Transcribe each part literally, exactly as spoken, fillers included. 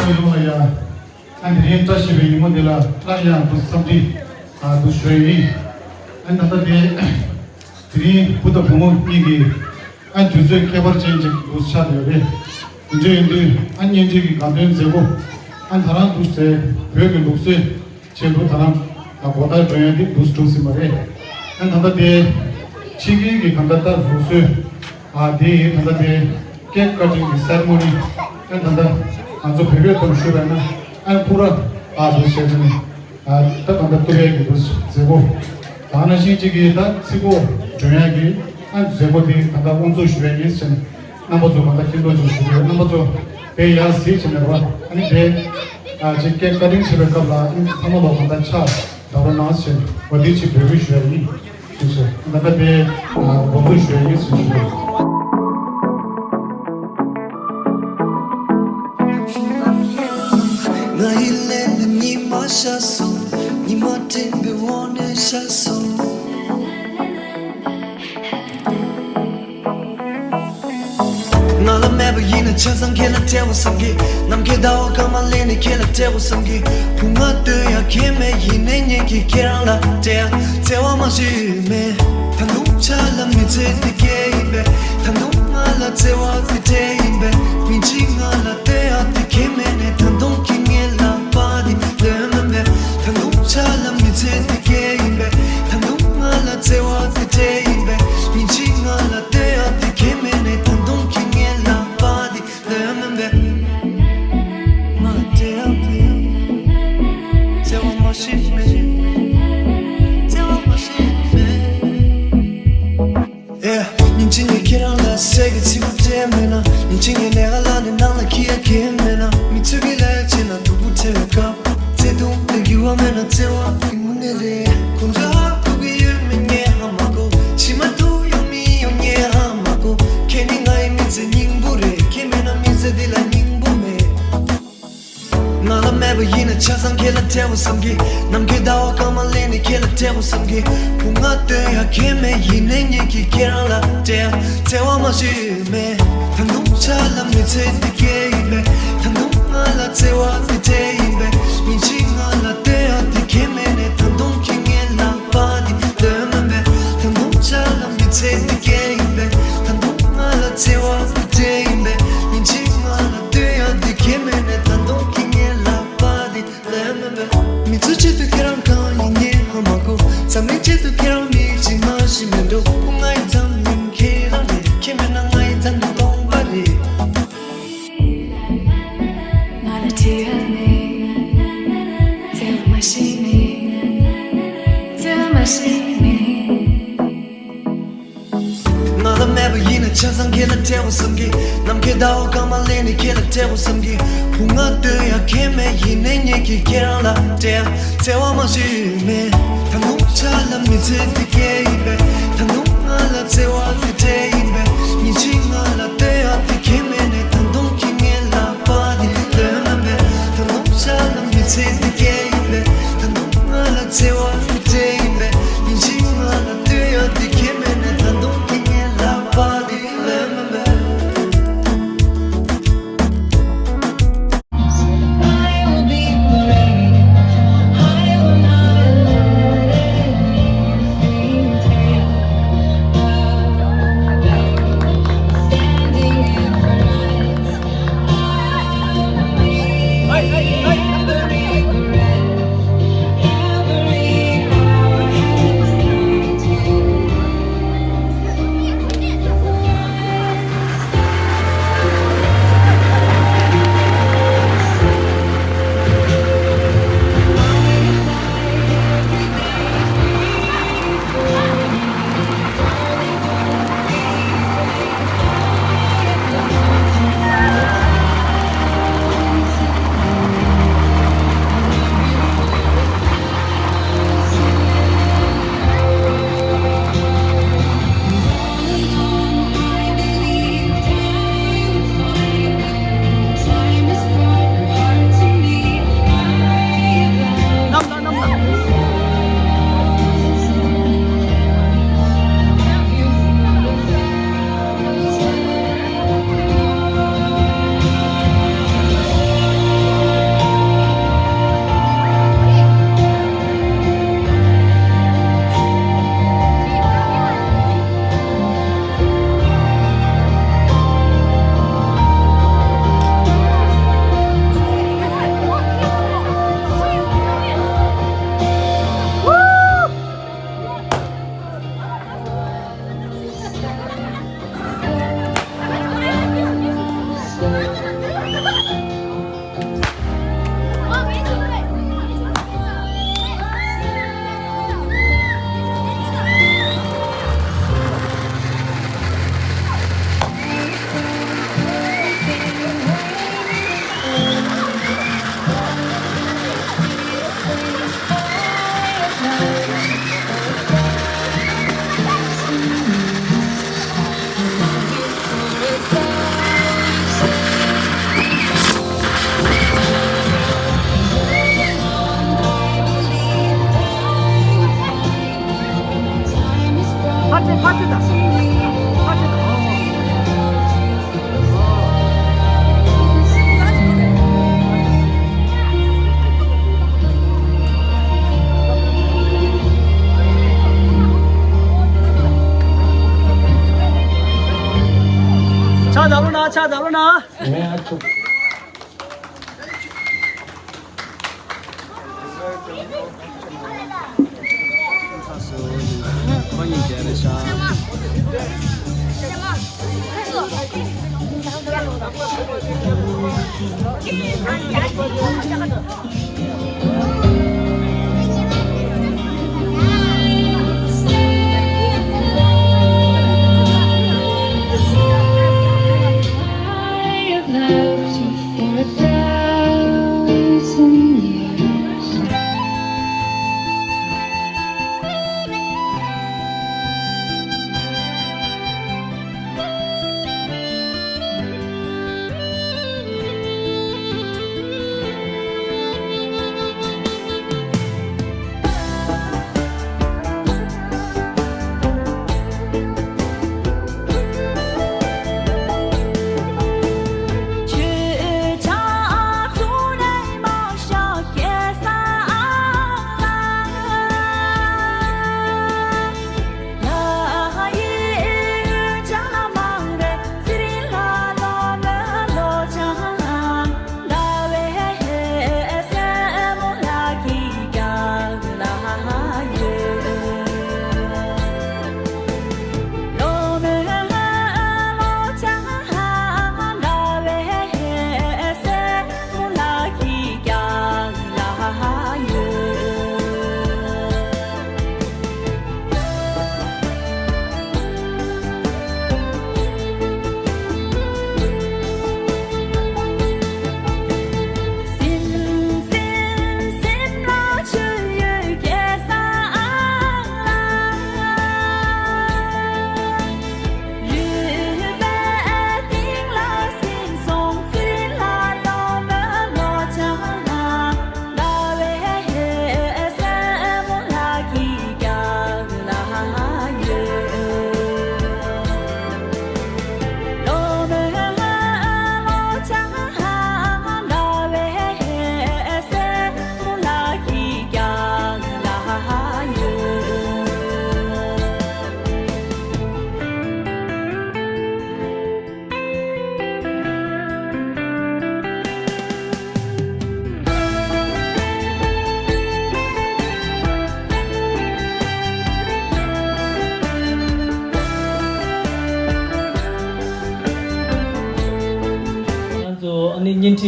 ཡོངས་ལ་ཡ། ཨ་དེ་རིང་བཀྲ་ཤིས་པའི་ཉིན་མོ་འདི་ལ་སླར་ཡང་འདུག་འཚམས་འདྲི་ཨ་འདུག་ཞུ་ཡ་ཡིན། ཨ་ད་ལྟ་དེ་དེ་རིང་བུ་དང་བུ་མོ་གཉིས་ཀྱི་ཨ་དུས་ཚོད་ཁྱད་པར་ཅན་ཅིག་འདུག་ཆགས་བསྡད་ཡོད་རེད། དེ་འདྲ་ཡིན་དུས་ཨ་གཉེན་སྒྲིག་གི་དགའ་སྟོན་མཛད་སྒོ་ཨ་ད་རང་འདུག་ཟེར་བོད་ཀྱི་ལུགས་སྲོལ། ཆེད་དུ་ད་ལམ་ལ་གོ་བརྡ་སྒྲོན་ཡ་འདི་འདུག་སེ་གྲུབ་ཟིན་པ་རེད། ཨ་ད་ལྟ་དེ་ཕྱི་རྒྱལ་གྱི་ད་ལྟ་ལྟ་ལུགས་སྲོལ་ཨ་དེ་ད་ལྟ་དེ་ཀེག་ཀ་ཊིང་གི་སེ་རི་མོ་ནི་ཨ་ད་ལྟ་ང་ཚོ་བོད་པའི་ཐོག་ཞུས་པ་ན་ཨ་པུ་ར་ཨ་འདུག་བྱས་ནས་ཨ་ད་ད་ལྟ་ཏུ་རེ་གི་འདུག་མཛད་སྒོ་ད་ནང་བཞིན་གཅིག་གི་ད་ཚིག་གོ་སྒྲོན་ཡ་གི་ཨ་མཛད་སྒོ་དེ་ད་ལྟ་དབུ་འཛུགས་ཞུ་ཡ་ཡིན་ཟེར་ནས། རྣམ་པ་ཚོ་མ་ད་ཁྱིམ་ཐོག་ཅིག་ཞུ་དགོས། རྣམ་པ་ཚོ་དེ་ཡར་གཟིགས་བྱས་ནས་རོ། ཨ་ནི་དེ་ཨ་ཅིག་ཀེག་ཀ་ཊིང་བྱེད་པའི་སྐབས་ལ་ཨ་ནི་ཚང་མ་ལ་མ་ད་ཕྱག་བརྡབ་རོགས་གནང་ཞེས་འོ་དེ་ཅིག་འབོད་སྐུལ་ཞུ་ཡ་ཡིན་ཞེས་ཞུ། ད་ལྟ་དེ་ཨ་འགོ་འཛུགས་ཞུ་ཡ་ཡིན་ཞེས་ཞུ། ང་ཡི་ལན་ལ་ཉི་མ་ཤར་སོང་། ཉི་མ་སྤྲིན་པའི་འོག་ནས་ཤར་སོང་། ང་ལ་མེད་པ་ཡིན་ན་ཆ་ཚང་ཁྱེད་ལ་སྤྲད་པ་བསམ་གི། ནམ་མཁའི་ཟླ་བ་སྐར་མ་ལེན་ནས་ཁྱེད་ལ་སྤྲད་པ་བསམ་གི། བུ་ང་སྟོན་ཡ་ཁྱེད་མེད་ཡིན་ནའི་ངེད་ཀྱིས་ཁྱེད་རང་ལ་སྤྲད་ཡ་བརྩེ་བ་མ་ཞིག་མེད། ད་དུང་ཆ་ལ་མི་ཚེ་འདི་སྐྱེལ་ཡིན་པས། ད་དུང་ང་ལ་བརྩེ་བ་འདི་སྤྲད་ཡིན་པས། མི་གཅིག་ང་ལ་སྟོན་ཡ་འདི་ཁྱེད་མེད་ནས་ད་དུང་ཁྱེད་ངའི་ལག་པ་འདི་ལོན་མིན་པས། ད་དུང་ཆ་ལ་མི་ཚེ་འདི་སྐྱེལ་ཡིན་པས། ད་དུང་ང་ལ་བརྩེ་བ་འདི་སྤྲད་ཡིན་པས། མི་གཅིག་ང་ལ་སྟོན་ཡ་འདི་ཁྱེད་མེད་ནས་ད་དུང་ཁྱེད་ངའི་ལག་པ་འདི་ལོན་མིན་པས། ང་ལ་སྤྲད་ཡ་འདི་བརྩེ་བ་མ་ཞིག་མེད། བརྩེ་བ་མ་ཞིག་མེད། ཨེ། ཉིན་གཅིག་ནས་ཁྱེད་རང་ལ་སད་ཀྱི་ཚིག་པ་སྤྲད་མེད་ན། ཉིན་གཅིག་ནས་ལས་ཀ་ལ་ནས་ནང་ལ་ཁྱི་ཡ་ཁྱེད་མེད་ན། མི་ཚོས་ཀྱི་ལས་བྱེད་ན་སྡུག་པོ་ཐེབས་པའི་སྐབས། བརྩེ་དུང་དེ་འགྱུར་བ་མེད་ན་བརྩེ་བ་གི་དངོས་གནས་རེད། ཁོང་ཚོས་ཧ་གོ་གི་ཡོད་མེད་ངས་ཧ་མ་གོ། ཕྱི་མ་དུ་ཡོང་མི་ཡོང་ངས་ཧ་མ་གོ། ཁྱེད་ནི་ང་ཡི་མི་ཚེ་སྙིང་པོ་རེད། ཁྱེད་མེད་ན་མི་ཚེ་འདི་ལ་སྙིང་པོ་མེད། ང་ལ་མེད་པ་ཡིན་ན་ཆ་ཚང་ཁྱེད་ལ་སྤྲད་པ་བསམ་གི། ནམ་མཁའི་ཟླ་བ་སྐར་མ་ལེན་ནས་ཁྱེད་ལ་སྤྲད་པ་བསམ་གི། བུ་ང་སྟོན་ཡ་ཁྱེད་མེད་ཡིན་ནའི་ངེད་ཀྱིས་ཁྱེད་རང་ལ་སྤྲད་ཡ་བརྩེ་བ་མ་ཞིག་མེད། ད་དུང་ཆ་ལ་མི་ཚེ་འདི་སྐྱེལ་ཡིན་པས། ད་དུང་ང་ལ་བརྩེ་བ་འདི་སྤྲད་ཡིན་པས། ཉིན་གཅིག་ང་ལ་སྟོན་ཡ་འདི་ཁྱེད་མེད་ནས་ད་དུང་ཁྱེད་ངའི་ལག་པ་འདི་ལོན་མིན་པས། ད་དུང་ཆ་ལ་མི་ཚེ་འདི་སྐྱེལ་ཡིན་པས། ད་དུང་ང་ལ་བརྩེ་བ་འདི་སྤྲད་ཡིན་པས། ཉིན་གཅིག་ང་ལ་སྟོན་ཡ་འདི་ཁྱེད་མེད་ནས་ད་དུང་ཁྱེད་ངའི་ལག་པ་འདི་ལོན་མིན་པས། མི་ཚོའི་ཆེད་དུ་ཁྱེད་རང་གང་ཡིན་ངས་ཧ་མ་གོ། འཛམ་གླིང་ཆེད་དུ་ཁྱེད་རང་མི་གཅིག་མ་ཞིག་མེད་འགྲོ། ཁོ་ང་ཡི་འཛམ་གླིང་ཁྱེད་རང་རེད། ཁྱེད་མེད་ན་ང་ཡི་འཛམ་གླིང་སྟོང་པ་རེད། ང་ལ་བྲེལ་བ་མེད། བརྩེ་བ་མ་ཞིག་མེད། བརྩེ་བ་མ་ཞིག་མེད། ང་ལ་མེད་པ་ཡིན་ན་ཆ་ཚང་ཁྱེད་ལ་སྤྲད་པ་བསམ་གི། ནམ་མཁའི་ ཟླ་བ་སྐར་མ་ལེན་ནས་ཁྱེད་ལ་སྤྲད་དགོས་བསམ་གི། བུ་ང་སྟོན་ཡ་ཁྱད་མེད་ཡིན་ནའི་ངེད་ཀྱིས་ཁྱེད་རང་ལ་སྤྲད་ཡ་བརྩེ་བ་མ་ཞིག་མེད། ད་ནུབ་ཆ་ལ་མི་ཚེ་འདི་སྐྱེལ་ཡིན་པས། ད་ནུབ་ང་ལ་བརྩེ་བ་འདི་སྤྲད་ཡིན་པས། ཉིན་གཅིག་ང་ལ་སྟོན་ཡ་འདི་ཁྱད་མེད་ནས། ད་དུང་ཁྱེད་ངའི་ལག་པ་འདི་ལོན་མེད་པས། ད་ནུབ་ཆ་ལ་མི་ཚེ་འདི་སྐྱེལ་ཡིན་པས། ད་ནུབ་ང་ལ་བརྩེ་བ་འདི་སྤྲད་ཡིན་པས། ཉིན་གཅིག་ང་ལ་སྟོན་ཡ་འདི་ཁྱད་མེད་ནས། ད་དུང་ཁྱེད་ངའི་ལག་པ་འདི་ལོན་མེད་པས། ཕྱག་རྡབ་རོགས་གནང་། ཕྱག་རྡབ་རོགས་གནང་།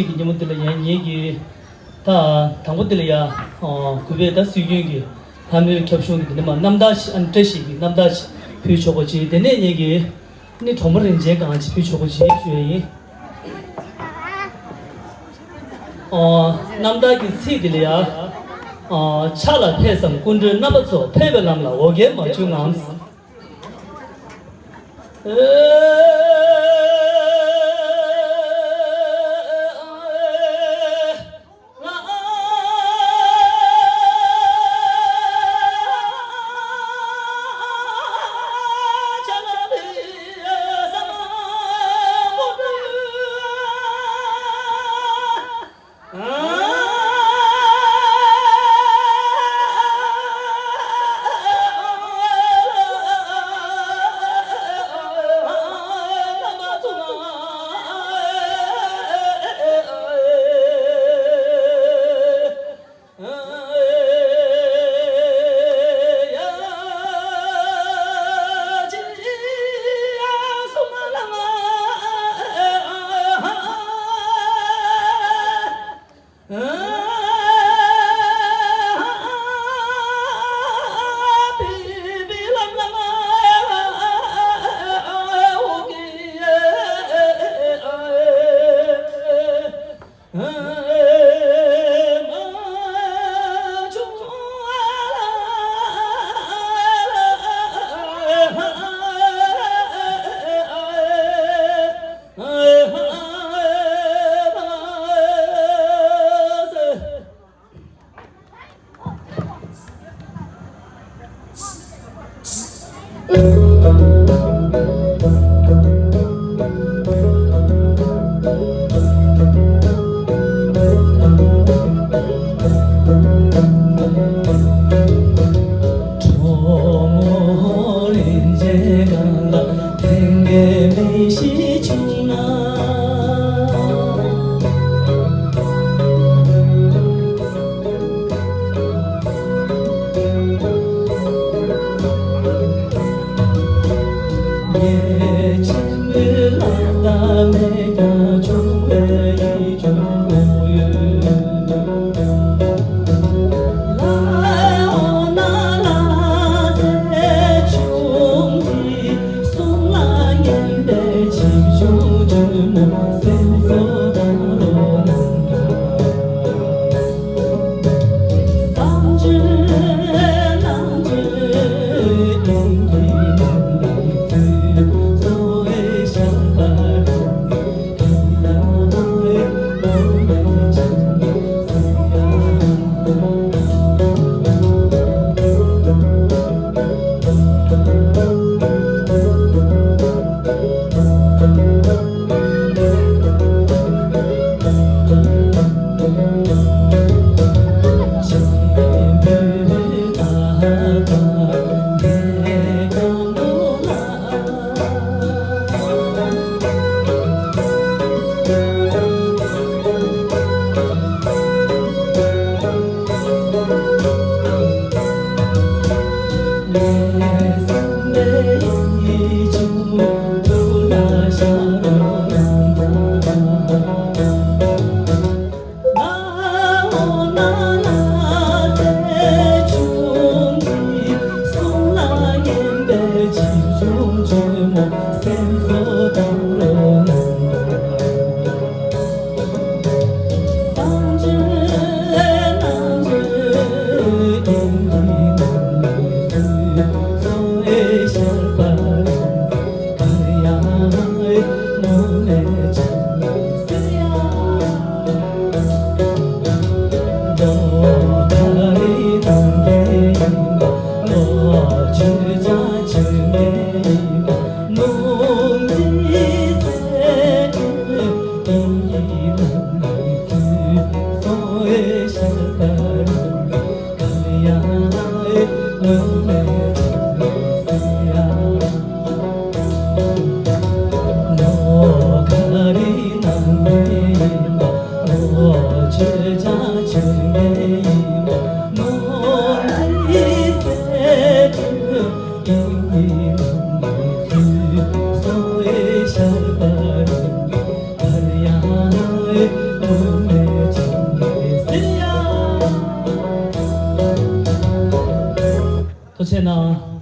ཀྱི་ཉིན་མོ་འདི་ལ་ཡང་ངེད་ཀྱིས་ད་དང་པོ་འདི་ལ་ཡང་གུས་པས་ད་སྲོལ་རྒྱུན་གྱི་ལྷ་མོའི་ཁྱབ་གཞུང་གི་འདི་ནས་མ་རྣམ་ཐར་ཞིག་ཨ་ནི་བཀྲ་ཤིས་ཀྱི་རྣམ་ཐར་ཞིག་ཕུལ་ཆོག་པ་ཅིག་དེ་ནས་ངེད་ཀྱིས་ནི་གྲོགས་མོ་རིན་ཆེན་གང་ཅིག་ཕུལ་ཆོག་པ་ཅིག་ཞུ་ཡ་ཡིན། ཨོ། རྣམ་ཐར་གྱི་ཚིག་འདི་ལ་ཡ། ཨོ། ཕྱག་ལ་ཕེབས་སམ་སྐུ་མགྲོན་རྣམ་པ་ཚོ། ཕེབས་པའི་ལམ་ལ་འོ་བརྒྱལ་མ་བྱུང་ངམ། གནང་།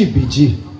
བི་ཇི།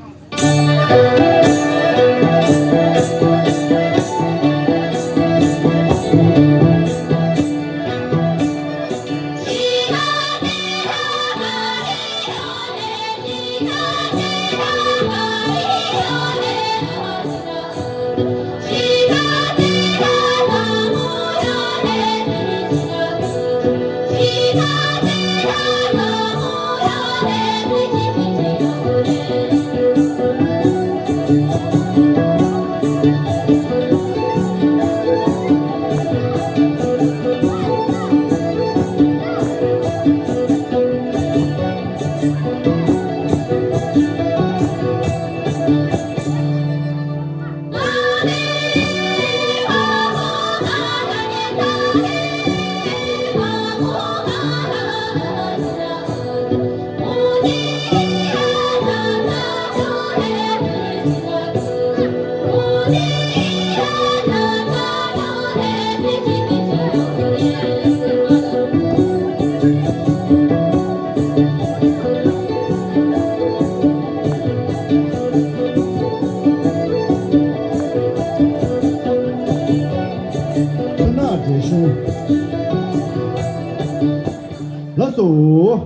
ཚོན་ནག་འབྲས་གཞུང་། ལགས་སོ།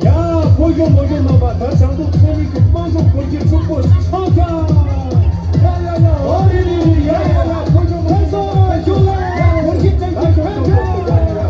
ཡ། ཕོ་གཞོན་མོ་གཞོན་རྣམ་པ། ད་བྱང་ཆུབ་ཚེ་རིང་གི་དམངས་གཙོ་འཁོར་གྱི་ཕྱུག་པོ་ཆགས་ཀྱང་། ཡ་ཡ་ཡ། ཨོ་རེ་རེ་རེ། ཡ་ཡ་ཡ། ཕོ་གཞོན་མོ་གཞོན་རྣམ་པ། འཁོར་གྱི་ལྕགས་ཀྱུ་ཆགས་ཀྱང་།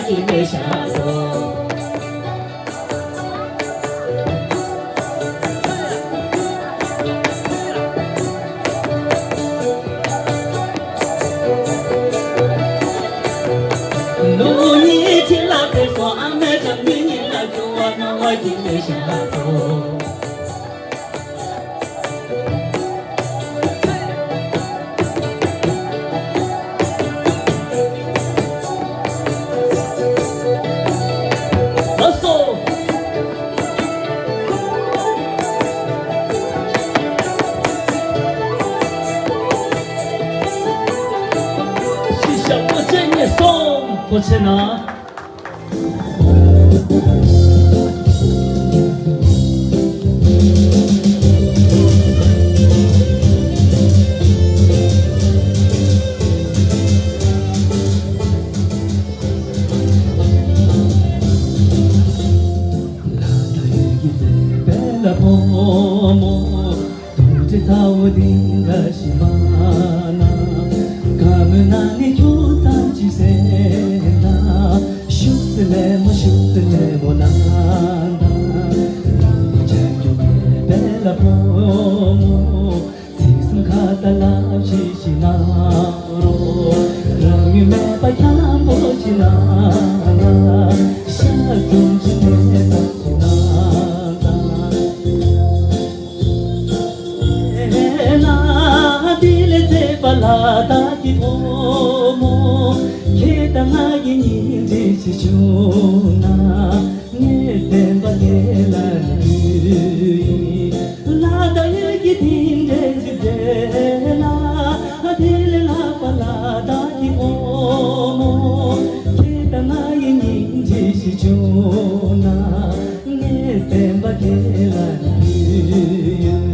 ཤི་ཤ་པོ་ཆེ་ངེས་སོང་པོ་ཆེ་ན། ལ་ད་ཡོད་ཀྱི་ཟེར་པས་ལ་ཕོ་མོ། དུག་ཅན་ཚ་བོ་འདི་འདྲ་ཞིག་མ་ན། དགའ་མོས་ན་ནི་ཁྱོད་ཙམ་ཅིག་སེམས་ན། ཤུགས་ཙི་ལེ་མོ་ཤུགས་ཙི་ལེ་མོ་ན་ད། རང་དུ་ཆ་རྒྱུ་མེད་པའི་ལ་ཕོ་མོ། ཚིག་གསུམ་ཁ་ཏ་ལབ་ཤིག་ཤིག་ན་རོ། རང་ཡུལ་མེད་པ་འཁྱམ་པོ་ཞིག་ན་ན། ཤ་ཟུམ་ཅིག་ནས་ཙམ་ཞིག་ན་ད། ན་དེ་ལས་ཚེ་པ་ལ་དྭགས་ཀྱི་བུ་མོ། ཁྱེད་དང་ང་གི་སྙིང་རྗེ་ཞིག་བྱུང་ན། ངའི་སེམས་པ་དེ་ལ་ནི་འདུད་ཡིན། ལ་དྭགས་ཡུལ་གྱི་དེ་འདྲའི་ཞིག་མཛེས་ལ། དེ་ལས་ལྷག་པ་ལ་དྭགས་ཀྱི་བུ་མོ། ཁྱེད་དང་ང་ཡི་སྙིང་རྗེ་ཞིག་བྱུང་ན། ངའི་སེམས་པ་དེ་ལ་ནི་འདུད་ཡོད།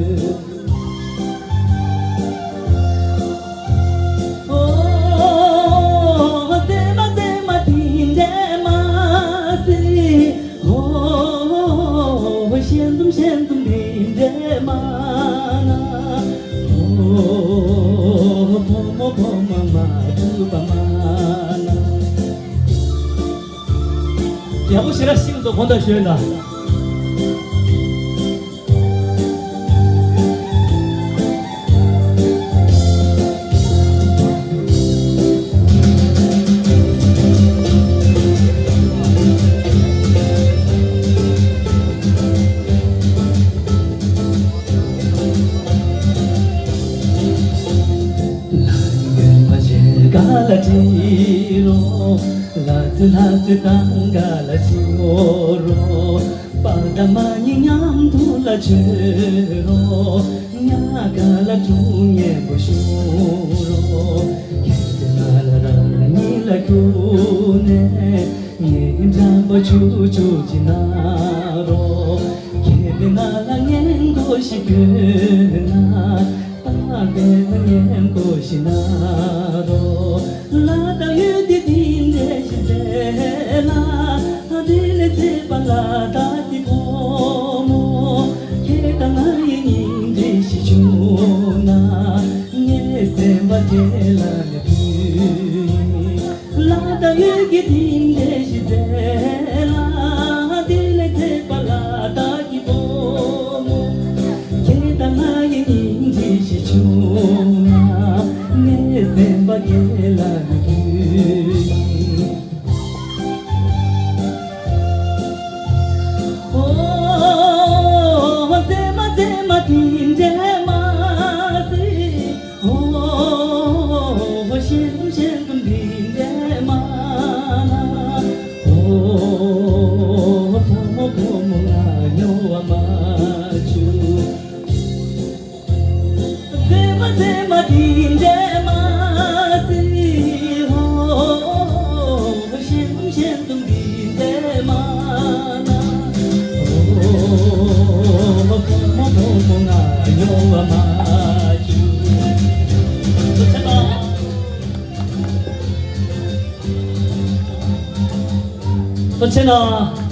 ཨོ། མཛེས་མ་མཛེས་མ་དེ་འདྲས་མ་ཟེར། ཨོ། ཞལ་འཛུམ་ཞལ་འཛུམ་དེ་འདྲས་མ་ན། ཨོ། བུ་མོ་བུ་མོ་མ་ཐུབ་པ་མ་ན། ཡག་པོ་ཞེ་དྲག་ཤེས་འདུག་གོང་དུ་ཞུས་ན། ལ་ཡིན་མ་ཞེ་ག་ལ་དྲི་རོ། ལ་ཙི་ལ་ཙི་དང་ག་ལ་ཅི་འོ་རོ། པ་ད་མ་ཉི་མཉམ་དུ་ལ་བྱོས་རོ། ཉ་ག་ལ་དྲུང་ཉན་པོ་ཞུ་རོ། ཁྱེད་ང་ལ་རང་ཉིད་ལ་ཁྱུ་ནས་ངའི་འགྲམ་པ་ཆུ་ཆུ་ཅི་ན་རོ། ཁྱེད་ང་ལ་ངན་གོ་ཞིག་གྱོན་ན། ཨ་དེ་ནི་ངན་གོ་ཞིག་ན་རོ། ལ་དྭགས་ཡུལ་འདི་དེ་འདྲས་ཞིག་མཛེས་ལ། ཨ་དེ་ལས་མཛེས་པ་ལ་དྭགས་ཀྱི་བུ་མོ། ཁྱེད་དང་ང་ཡི་སྙིང་རྗེ་ཞིག་བྱུང་ན། ངའི་སེམས་པ་དེ་ལ་ནི་འདུད་ཡིན། ལ་དྭགས་ཡུལ་གྱི་དེ་འདྲས་ཞིག་མཛེས་ལ། དེ་ལས་མཛེས་པ་ལ་དྭགས་ཀྱི་བུ་མོ། ཁྱེད་དང་ང་ཡི་སྙིང་རྗེ་ཞིག་བྱུང་ན། ངའི་སེམས་པ་དེ་ལ་ནི་འདུད་ཡིན། ཨོ། མཛེས་མ་མཛེས་མ་དེ་འདྲས་མ་ཟེར། ཨོ། ཞལ་འཛུམ་ཞལ་འཛུམ་འདི་འདྲས་མ་ན། ཨོ། བུ་མོ་བུ་མོ་ང་སྨྱོ་བ་མ་བྱུང་། མཛེས་མ་མཛེས་མ་འདི་འདྲས་མ་ཟེར། ཨོ། ཞལ་འཛུམ་ཞལ་འཛུམ་འདི་འདྲས་མ་ན། ཨོ། བུ་མོ་བུ་མོ་ང་སྨྱོ་བ་མ་བྱུང་། ཐུགས་རྗེ་གནང་། ཐུགས་རྗེ་གནང་།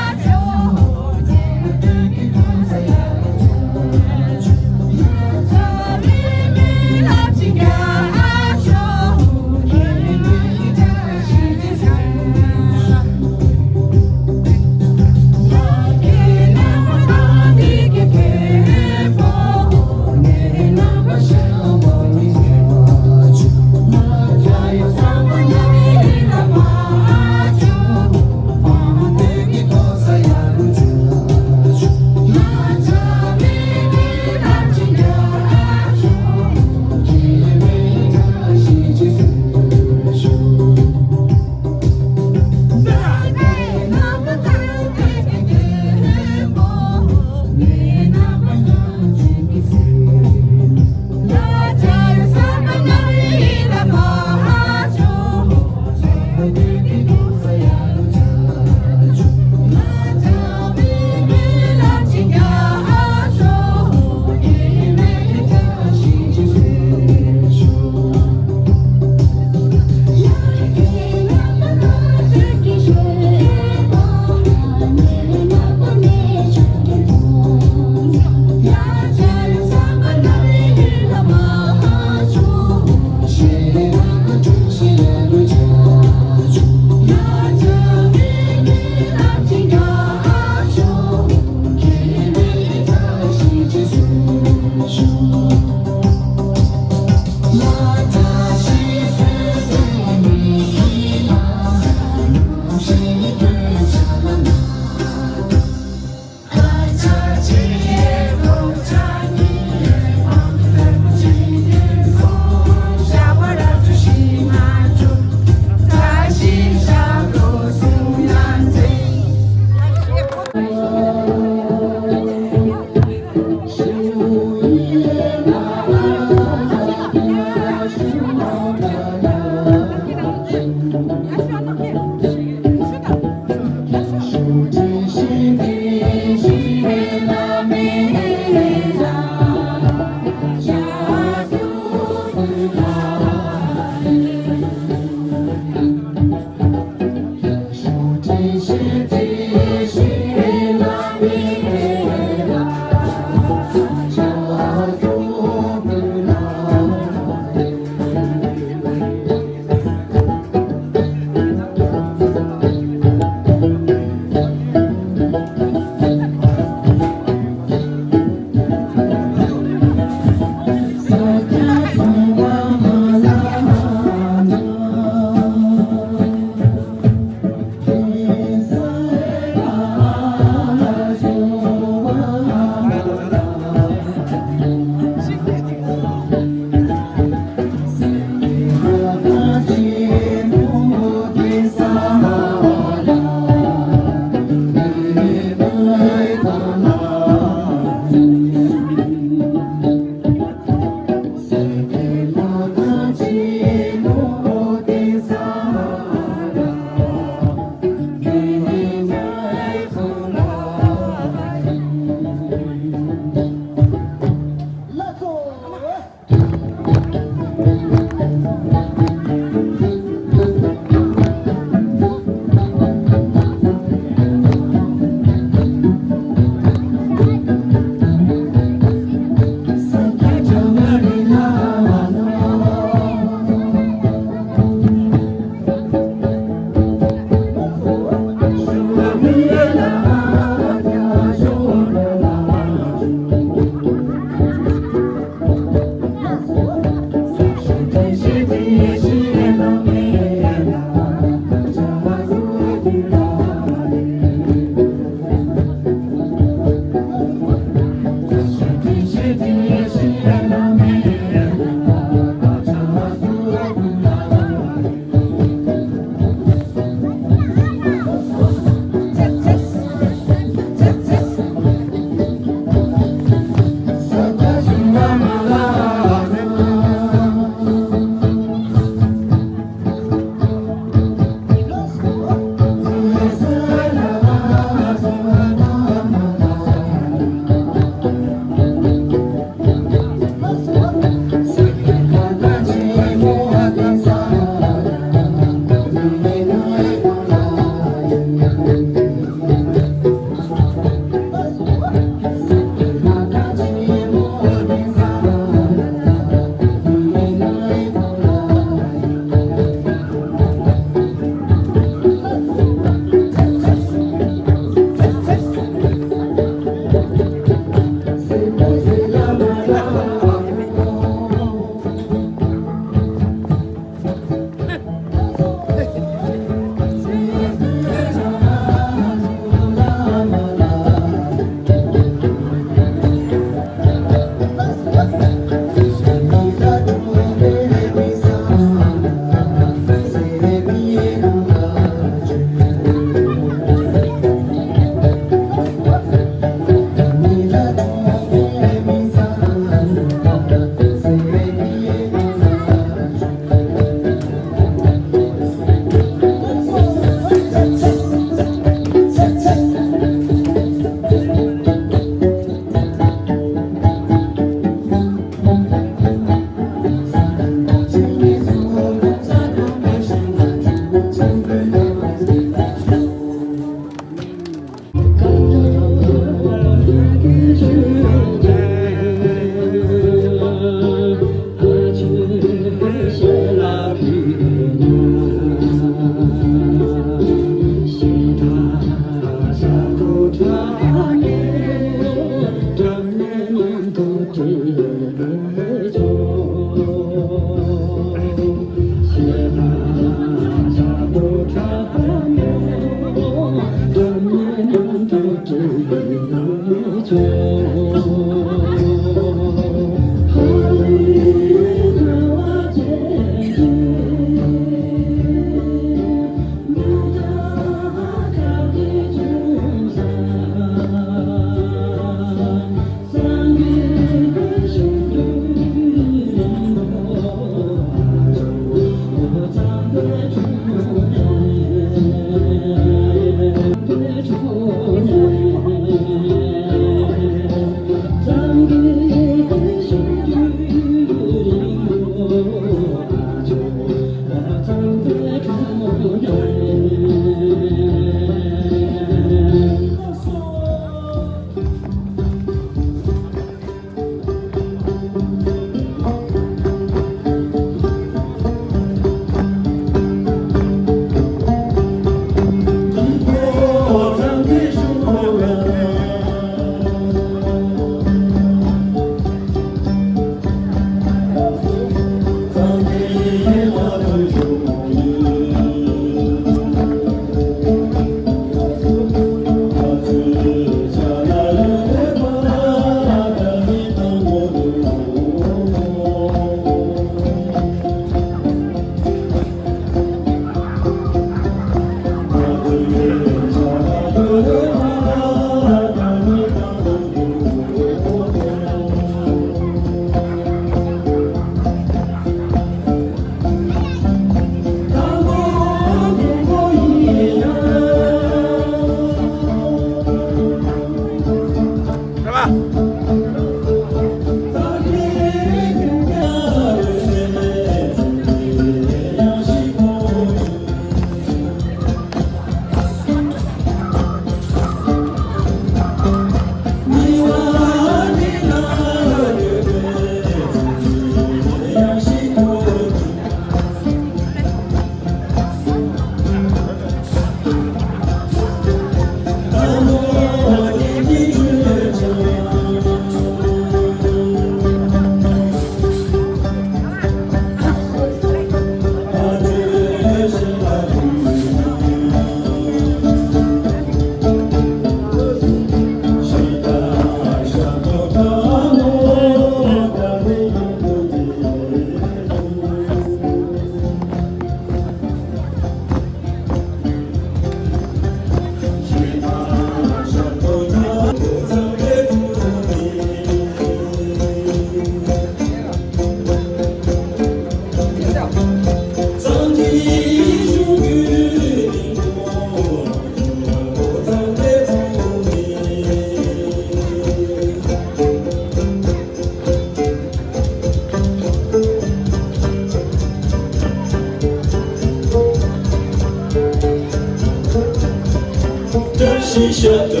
བཀྲ་ཤིས་ཤ་སྟག་